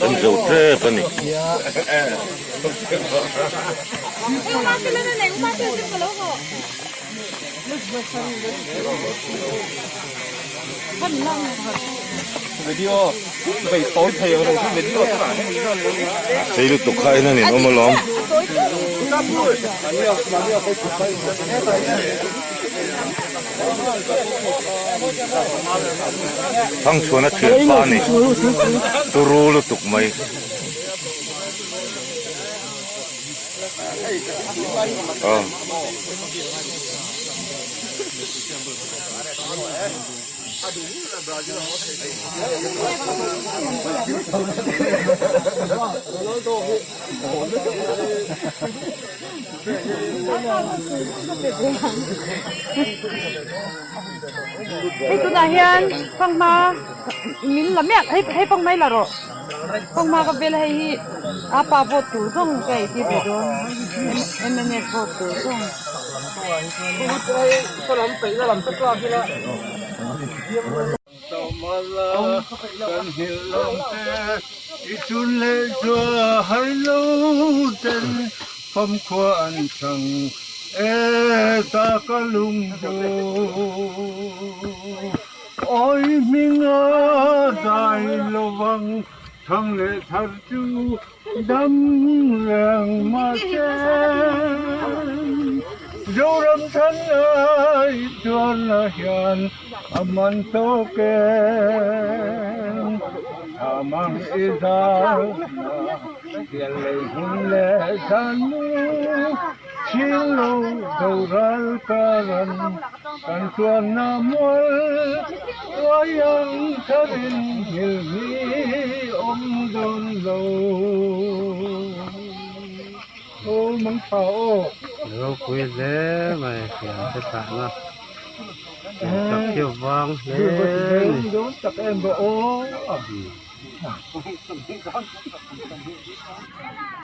An zo tep a ni. Sei lutuk kha en a nin awm alawm. Thangchhuana thianpa a ni. Turu lutuk mai. Hei tunah hian fanghma min la miah hei hei fanghma hi la rawh fanghma ka vel a hei hi a pa vote tur zawng ka ei tir ve dawn mnf vote tur zawng. Ropui hle mai thian te thahna chak hi a vang hle a ni.